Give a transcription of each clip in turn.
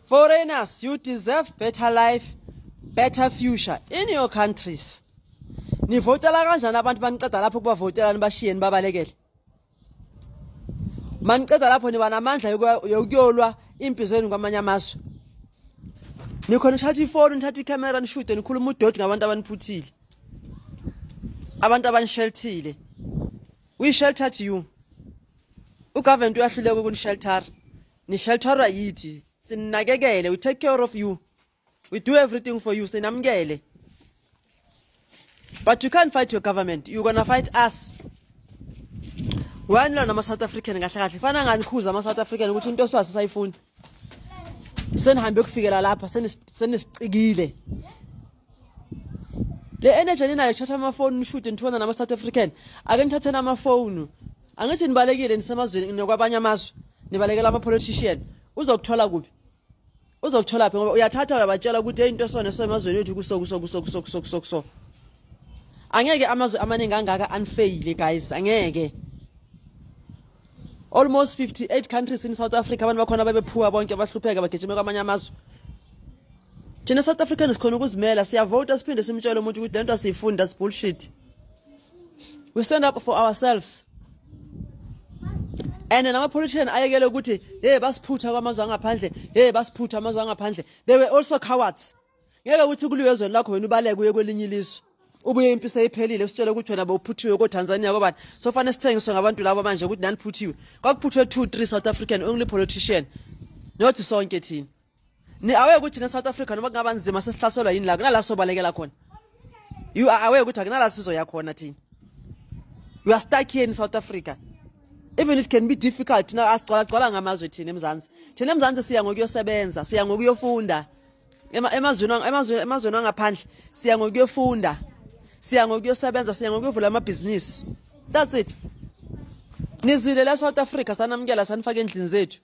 Foreigners, you deserve better life, better future in your countries. Nivotela kanjani abantu baniqeda lapho kubavotela, nibashiye, nibabalekele? Maniqeda lapho niba namandla yokuyolwa impi zenu kwamanye amazwe. Nikhona uthatha ifoni, nithatha ikhamera, nishude, nikhuluma udoti ngabantu abaniphuthile, abantu abanishelthile. We sheltered you. Ugovernment uyahluleka ukunisheltara, nishelterwa yithi, sininakekele. We take care of you, we do everything for you, sinamukele. But you can't fight your government, you're gonna fight us. Wanilwa nama-South African kahle kahle, fana nganikhuza ama-South African ukuthi into swazi sayifuni. Senihambe kufikela lapha, senisicikile le energy ninayo. Thatha amafoni, nishude, nithona nama-South African. Ake nithatheni amafoni. Angithi nibalekile, nisemazweni nokwabanye amazwe, nibalekela ama-politician. Uzokuthola kuphi? Uzokuthola phi? Ngoba uyathatha uyabatshela ukuthi, "Hey, into sona so emazweni ethu kuso kuso kuso kuso kuso kuso kuso." Angeke amazwe amaningi angaka unfail, guys, angeke. Almost 58 countries in South Africa, abantu bakhona babephuka bonke, bahlupheka, bagijime kwamanye amazwe. Thina South Africans sikhona ukuzimela, siyavota, siphinde simtshele umuntu ukuthi lento asiyifuni, that's bullshit. We stand up for ourselves. And nama-politician ayekele ukuthi, "Hey, basiphutha kwamazwe angaphandle, hey, basiphutha amazwe angaphandle." They were also cowards. Ngeke ukuthi kuliwe ezweni lakho, wena ubaleke uye kwelinye ilizwe, ubuye impi seyiphelile, usitshele ukuthi wena bowuphuthiwe ko-Tanzania kobani. So fanele sithengiswe ngabantu labo manje ukuthi naniphuthhiwe? Kwakuphuthwe two three South African only politician, not sonke thina. Ni aware ukuthi ne-South Africa, noma kungaba nzima, sesihlaselwa yini la, kunala sobalekela khona? You are aware ukuthi akunala sizoya khona thina? We are stuck here in South Africa. Even it can be difficult thina asigcwalagcwala ngamazwe. Thina eMzansi, thina eMzansi siya ngokuyosebenza, siya ngokuyofunda. Emazweni angaphandle siya ngokuyofunda, siya ngokuyosebenza, siya ngokuyovula amabhizinisi, that's it. Nizile la South Africa, sanamukela, sanifaka endlini zethu,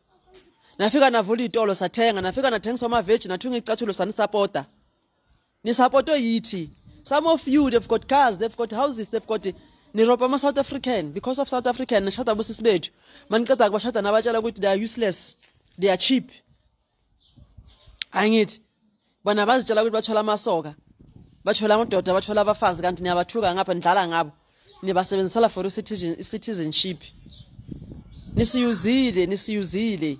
nafika navula iy'tolo, sathenga, nafika nathengisa amaveji, nathunga icathulo, sanisapota. Nisapotwe yithi. Some of you, they've got cars, they've got houses, they've got nirobha ama-South African. Because of South African nishada bosisi bethu, maniqeda kubashada nabatshela ukuthi they are useless, they are cheap. Angithi bona bazitshela ukuthi bathola amasoka, bathola amadoda, bathola abafazi, kanti niyabathuka ngapha, nidlala ngabo, nibasebenzisela for i-citizenship. Nisiyuzile, nisiyuzile.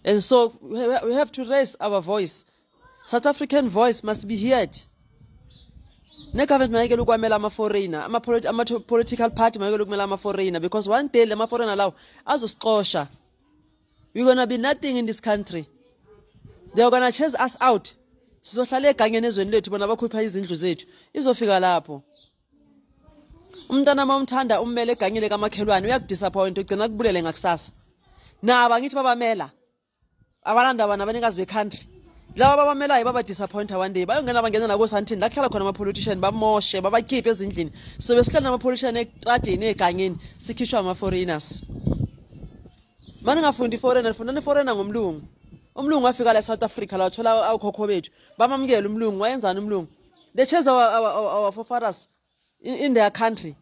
And so we have to raise our voice. South African voice must be heard. Ne-government mayekele ukwamela ama-foreigner, ama-political party mayekele ukumela ama-foreigner, because one day lama-foreigner lawo azosixosha. We're gonna be nothing in this country. They're gonna chase us out. Sizohlala egangeni ezweni lethu, bona bakhupha izindlu zethu. Izofika lapho umntwana uma umthanda ummele egangile kamakhelwane, uyakudisappoint, ugcina kubulele ngakusasa. Nabo angithi babamela abalanda nabanikazi be-country laba babamelayo, baba-disappointa. One day bayongena, bangena nakoSandton la kuhlala khona ama-politician, bamoshe, babakhiphe ezindlini. Sobe sihlala nama-politician etradeni, egangeni, sikhishwa ama-foreigners. Mani ngafundi i-foreigner, fundani i-foreigner ngomlungu. Umlungu wafika la e-South Africa, la wathola awukhokho bethu, bamamukela umlungu. Wayenzani umlungu? They chase our forefathers in their country.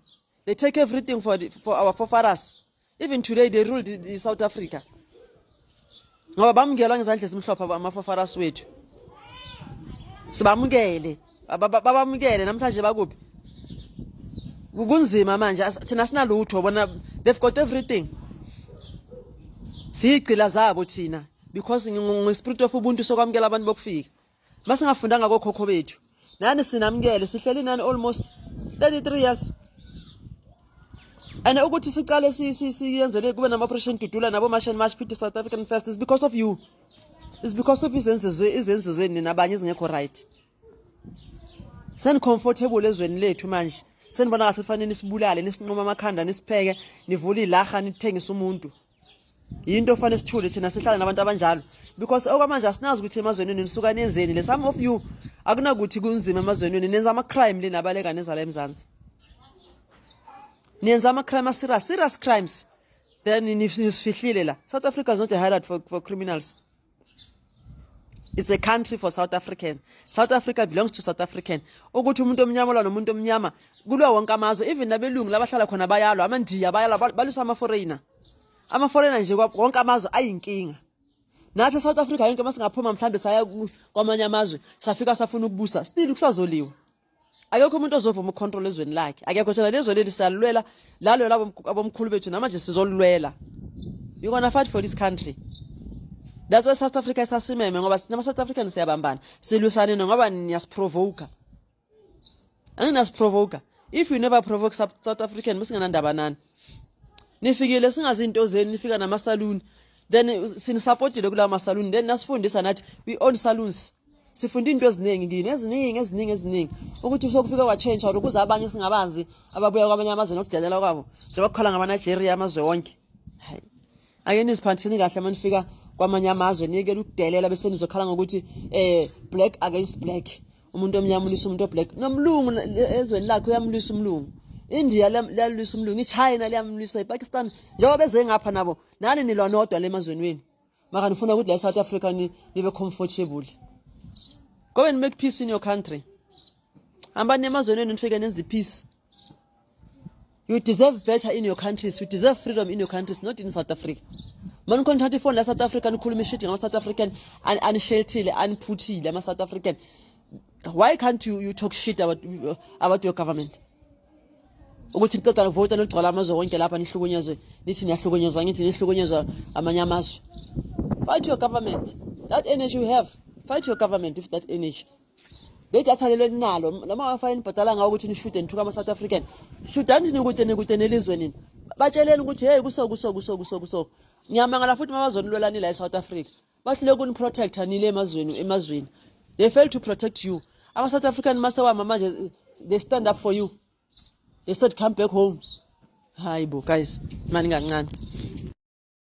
They take everything for our forefathers. Even today they rule the South Africa ngoba bamukelwa ngezandla ezimhlophe ama-forefathers wethu. Sibamukele, babamukele. Namhlanje bakuphi? Kunzima manje. Thina sinalutho, bona they've got everything. Siyigcila zabo thina because nge-spirit of ubuntu sokwamukela abantu bokufika. Masingafundanga kokhokho bethu, nani sinamukele, sihleli nani almost 33 years. And ukuthi sicale siyenzele kube nama-Operation Dudula nabo-March and March, put South African first, is because of you, is because of izenzo zenu nabanye ezingekho right. Seni-comfortable ezweni lethu manje, senibona kahle kufanele nisibulale, nisinquma amakhanda, nisipheke, nivule ilaha, nithengise umuntu. Yinto ofanele sithule thina, sihlale nabantu abanjalo, because okwamanje asinazi ukuthi emazweni wenu nisuka nenzeni. Le some of you, akunakuthi kunzima emazweni wenu, nenza ama-crime le, nabaleka neza la eMzansi, niyenza ama-crime a-serious, serious crimes, then nisifihlile la. South Africa is not a hideout for criminals. It's a country for South African. South Africa belongs to South African. Ukuthi umuntu omnyama olwa nomuntu omnyama kulwa wonke amazwe, even nabelungu labahlala khona bayalwa, amandiya bayalwa, balwiswa ama-foreigner. Ama-foreigner nje wonke amazwe ayinkinga. Nathi eSouth Africa yonke masingaphuma mhlambe saya kwamanye amazwe, safika safuna ukubusa, still kusazoliwa. Akekho umuntu ozovuma ukucontrol ezweni lakhe, akekho. Thina lezwe leli siyalilwela, lalwela abomkhulu bethu, namanje sizolilwela. You gonna fight for this country. That's why South Africa isasimeme, ngoba sina South Africans siyabambana, silwisane ngoba niyasiprovoka. Anginasiprovoka. If you never provoke South African, besingenandaba nani. Nifikile singazi into zenu, nifika namasaluni, then sinisupportile kulawa masaluni, then nasifundisa nathi we own saloons. Sifunda into eziningi kini, eziningi, eziningi, eziningi, ukuthi sokufika kwachange or ukuze abanye singabazi ababuya kwamanye amazwe nokudelela kwabo, njengoba kukhala ngamaNigeria amazwe wonke. Hayi, ake niziphatheni kahle manifika kwamanye amazwe, niyekele ukudelela, bese nizokhala ngokuthi black against black, umuntu omnyama ulwisa umuntu oblack. Nomlungu ezweni lakhe uyamlwisa umlungu. India liyalwisa umlungu, iChina liyamlwisa, iPakistan, njengoba beze ngapha nabo. Nani nilwa nodwa le emazweni wenu, maka nifuna ukuthi la eSouth Africa nibe comfortable. Go and make peace in your country. Hambani emazweni wenu, nifike nenze peace. You deserve better in your countries. You deserve freedom in your countries, not in South Africa. Mani khona thatha ifoni la South Africa, nikhuluma ishit ngama South African, anishelthile, aniphuthile ama South African. Why can't you talk shit about your government, ukuthi niqeda kuvota nigcwala amazwe wonke lapha, nihlukunyezwe, nithi niyahlukunyezwa, ngithi nihlukunyezwa amanye amazwe? Fight your government. That energy you have, fight your government with that energy. Le datha lelo ninalo, lama Wi-Fi nibhadala ngawo ukuthi nishude, nithuka ama-South African, shudani nikude, nikude nelizwe nini. Batsheleni ukuthi hey, kuso kuso kuso kuso kuso. Ngiyamangala futhi mabazonilwelani la e-South Africa. Bahlule kuniprotecta nile emazweni. Emazweni they fail to protect you. Ama-South African masewama manje, they stand up for you. They said, "Come back home." Hayi bo guys, mani kancane.